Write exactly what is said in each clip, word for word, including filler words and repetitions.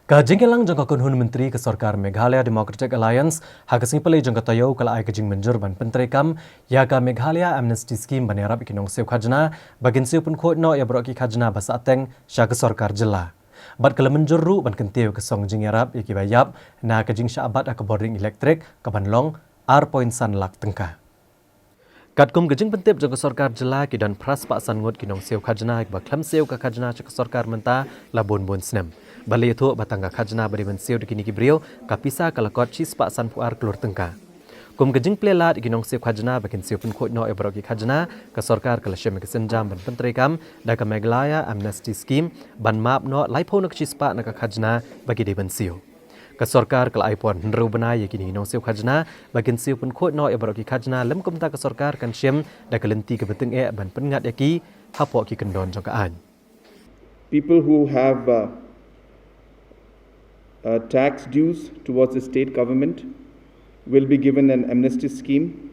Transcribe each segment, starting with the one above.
Ka jingïalang jong ka kynhun myntri ka sorkar Meghalaya Democratic Alliance ha ka sngi Palei jong ka taïew ka la ai ka jingmynjur ban pyntreikam ïa ka Meghalaya Amnesty Scheme ban ïarap ïa ki nongsiew khajna ba kin siew pynkhuid noh ïa baroh ki khajna ba sahteng sha ka sorkar jylla. Bad ka la mynjur ruh ban kyntiew ka song jingïarap ïa ki ba ïap na ka jingshah bat ha ka bording elektrik ka ban long ar point san lak tyngka. Katkum ka jingpyntip jong ka sorkar jylla, ki don phra spah san ngut ki nongsiew khajna ba khlem siew ka khajna sha ka sorkar mynta la bun bun snem. Bad la ïathuh ba tang ka khajna ba dei ban siew da kine ki briew, ka pisa ka la kot shi spah sanphew ar klur tyngka. Kum ka jingplie lad ïa ki nongsiew khajna ba kin siew pynkhuid noh ïa baroh ki khajna, ka sorkar ka la shim ïa ka sienjam ban pyntreikam da ka Meghalaya Amnesty Scheme ban map noh laiphew na ka shi spah na ka khajna ba ki dei ban siew. Ka sorkar ka la ai por hynriew bnai ïa kine ki nongsiew khajna ba kin siew pynkhuid noh ïa baroh ki khajna, lym kumta ka sorkar kan shim da ka lynti kaba tyngeh ban pynngat ïa ki hapoh ki kyndon jong ka aiñ. People who have uh, uh, tax dues towards the state government will be given an amnesty scheme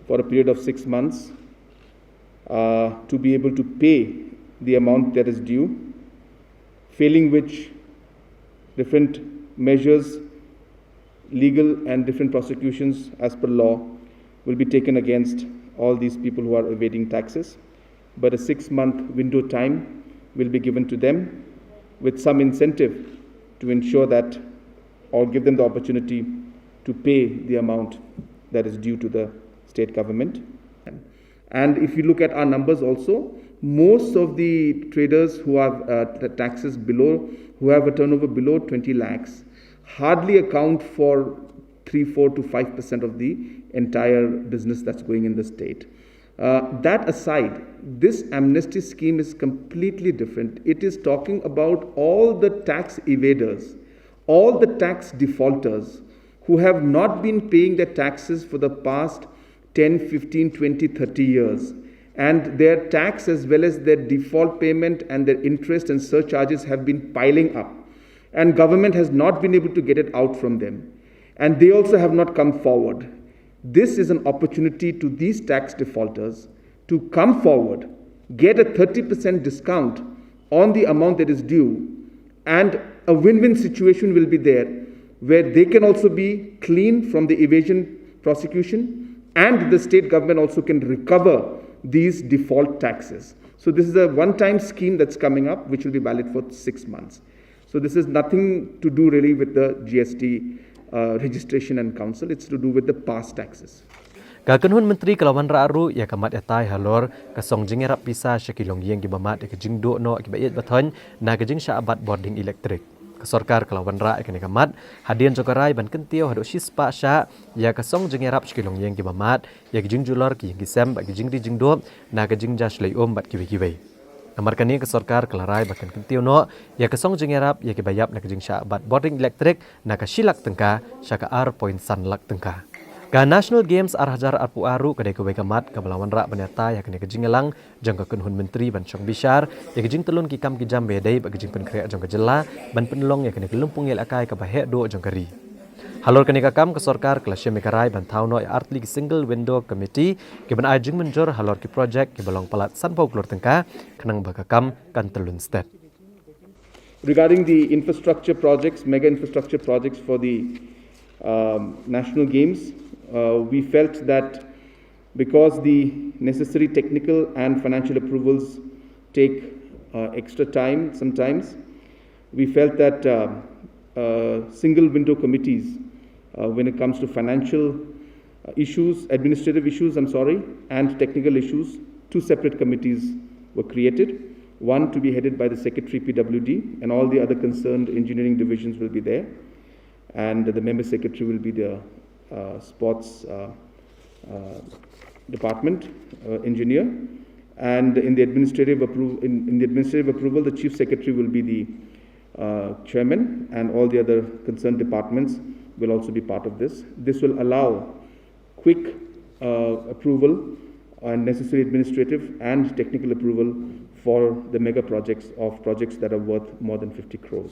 for a period of six months uh, to be able to pay the amount that is due, failing which, different measures, legal and different prosecutions as per law will be taken against all these people who are evading taxes. But a six month window time will be given to them with some incentive to ensure that, or give them the opportunity to pay the amount that is due to the state government. And if you look at our numbers also, most of the traders who have uh, taxes below, who have a turnover below twenty lakhs, hardly account for three, four to five percent of the entire business that's going in the state. Uh, that aside, this amnesty scheme is completely different. It is talking about all the tax evaders, all the tax defaulters who have not been paying their taxes for the past ten, fifteen, twenty, thirty years. And their tax as well as their default payment and their interest and surcharges have been piling up. And government has not been able to get it out from them. And they also have not come forward. This is an opportunity to these tax defaulters to come forward, get a thirty percent discount on the amount that is due, and a win win situation will be there where they can also be clean from the evasion prosecution and the state government also can recover these default taxes. So, this is a one time scheme that's coming up which will be valid for six months. So this is nothing to do really with the G S T uh, registration and council. It's to do with the past taxes. Ka kynhun myntri ka la wanrah ruh ïa ka mat ïatai halor ka song jingïarap pisa sha ki longïing kiba mad ïa ka jingduh noh kiba ïeit ba thoiñ na ka jingshah bat bording elektrik. Ka sorkar ka la wanrah ïa kane ka mat hadien jong ka rai ban kyntiew haduh shi spah shah ïa ka song jingïarap sha ki longïing kiba mad ïa ka jingjulor ki ïing ki sem bad ka jingri jingduh na ka jingjia shlei um bad kiwei kiwei. Namar kane ka sorkar ka la rai ba kan kyntiew noh ïa ka song jingïarap ïa kiba ïap na ka jingshah bat bording elektrik na ka shi lak tyngka sha ka ar point san lak tyngka. Ka National Games ar hajar arphew ar ruh ka dei kawei ka mat kaba la wanrah ban ïatai ha kane ka jingïalang jong ka kynhun myntri ban shong bishar ïa ka jingtyllun ki kam ki jam ba ïadei bad ka jingpynkhreh jong ka jylla ban pynlong ïa kane ka lympung ïalehkai kaba heh duh jong ka ri. Halor kane ka kam ka sorkar ka la shim ïa ka rai ban thaw noh ïa artylli ki single window committee kiban ai jingmynjur halor ki projek kiba long palat sanphew klur tyngka khnang ba ka kam kan tyllun stet. Regarding the infrastructure projects, mega infrastructure projects for the um, national games, uh, we felt that because the necessary technical and financial approvals take uh, extra time sometimes, we felt that uh, uh, single window committees, uh, when it comes to financial uh, issues, administrative issues, I'm sorry, and technical issues, two separate committees were created. One to be headed by the Secretary P W D, and all the other concerned engineering divisions will be there. And the member secretary will be the uh, sports uh, uh, department uh, engineer. And in the administrative approval, in, in the administrative approval, the chief secretary will be the uh, chairman, and all the other concerned departments will also be part of this. This will allow quick uh, approval and necessary administrative and technical approval for the mega projects of projects that are worth more than fifty crores.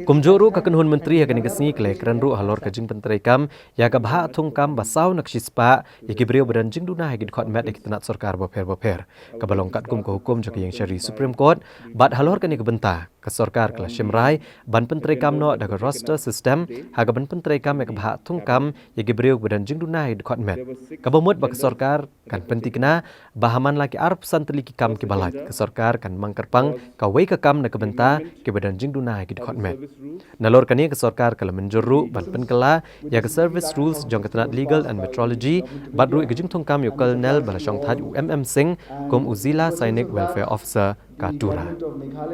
Kumjuh ruh ka kynhun myntri ha kane ka sngi ka la ïakren ruh halor ka jingpyntreikam ïa ka bhah thungkam ba saw na ka shi spah ïa ki briew ba don jingduna ha ki dkhot met ïa ki tnat sorkar bapher bapher kaba long katkum ka hukum jong ka ïing shari Supreme Court. Bad halor kane ka bynta Ka sorkar ka la shim rai ban pyntreikam noh da ka roster system ha kaban pyntreikam ïa ka bhah thungkam ïa ki briew kiba don jingduna ha ki dkhot met, kaba mut ba ka sorkar kan pynthikna ba ha man la ki arphew san tylli ki kam kiba lait, ka sorkar kan mang kyrpang kawei ka kam na ka bynta kiba don jingduna ha ki dkhot met. Nalor kane, ka sorkar ka la mynjur ruh ban pynkylla ïa ka service rules jong ka tnat Legal and Metrology bad ruh ïa ka jingthungkam ïa u Colonel ba la shongthait, u M M Singh, kum u Zilla Sainik Welfare Officer ka Tura.